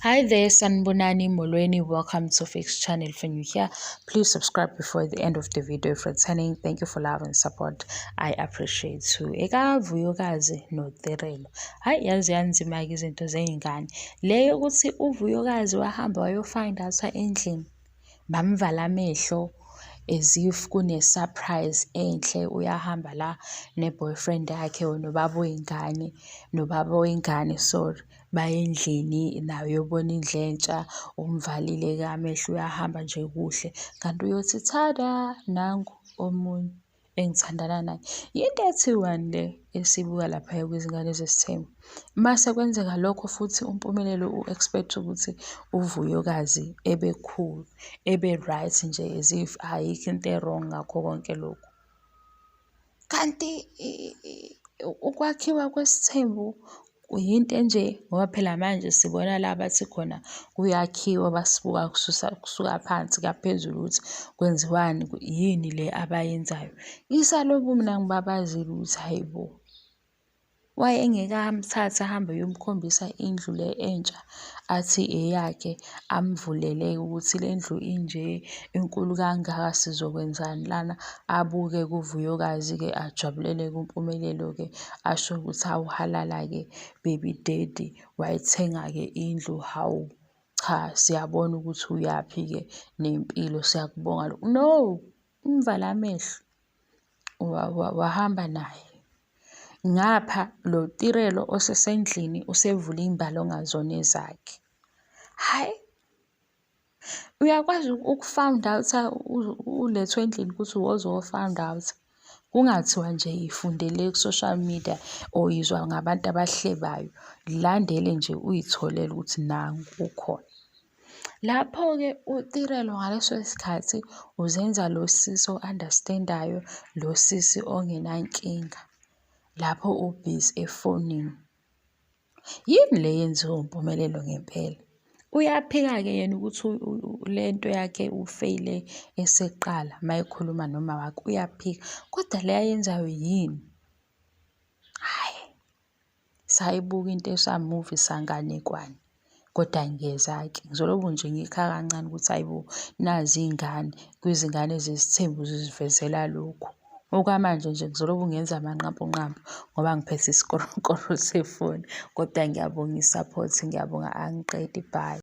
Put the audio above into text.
Hi there, Sanibonani Molweni. Welcome to Fix Channel. If you're new here, please subscribe before the end of the video. If returning, thank you for love and support. I appreciate you. EkaVuyokazi noTirelo. Hayi, yazi yanzima-ke izinto zey'ngane. Le yokuthi uVuyokazi wahamba wayo-find out endlini, bamvala amehlo as if kune-surprise enhle. Uyahamba la ne-boyfriend yakhe nobaba wey'ngane, nobaba wengane, sorry. Baya endlini naye uyobona indlu entsha, umvalile-ke amehlo, uyahamba nje kuhle. Kanti uyothi thada, nangu omunye engithandana naye. Yinto ethiwani le esiyibuka laphaya kwizingane zesithembu? Mase kwenzeka lokho futhi uMpumelelo u-expect ukuthi uVuyokazi ebe cool, ebe right nje as if ayikho into e-wrong ngakho konke lokhu. Kanti ukwakhiwa kwesithembu yinto enje, ngoba phela manje sibona la bathi khona kuyakhiwa, basibuka kususa kusuka phansi kuya phezulu ukuthi kwenziwani, yini le abayenzayo. Ngisalokhu mina ngibabazile ukuthi hhayi bo, wayengeke amthathe ahambe eyomkhombisa indlu le entsha athi eyakhe, amvulele ukuthi le ndlu inje, inkulu kangaka, sizokwenzani lana. Abuke kuVuyokazi-ke, ajabulele kuMpumelelo-ke, asho ukuthi hawu halala-ke baby daddy, wayithenga-ke indlu, hawu cha, siyabona ukuthi uyaphi-ke nempilo, siyakubonga lokho. No, umvale amehlo wahamba naye. Ngapha lo Tirelo osesendlini usevule iy'mbali okungazona ezakhe. Hhayi, uyakwazi uku-found out ulethwe endlini ukuthi wozo-found out. Kungathiwa nje ifundele ku-social media or izwa ngabantu abahlebayo. Landele nje uy'tholele ukuthi nangu ukhona. Lapho-ke uTirelo ngaleso sikhathi uzenza lo sisi o-understand-ayo, lo sisi ongenankinga, lapho ubhizi efonini. Yini le yenziwa uMpumelelo ngempela? Uyaphika-ke yena ukuthi le nto yakhe ufeyile eseqala uma ekhuluma noma wakhe, uyaphika. Kodwa le ayenzayo yini? Hhayi, sayibuka into esamuvi sanganekwane. Kodwa ngiyeza-ke, ngizoloku nje ngikha kancane ukuthi hhayi bo, nazi iy'ngane, kwizingane zesithembu zizivezela lokhu. Okwamanje nje ngizoloku ngenza amanqampunqampu ngoba ngiphethe isikoronkoro sefoni. Kodwa ngiyabonga i-support, ngiyabonga angiqedi, bye.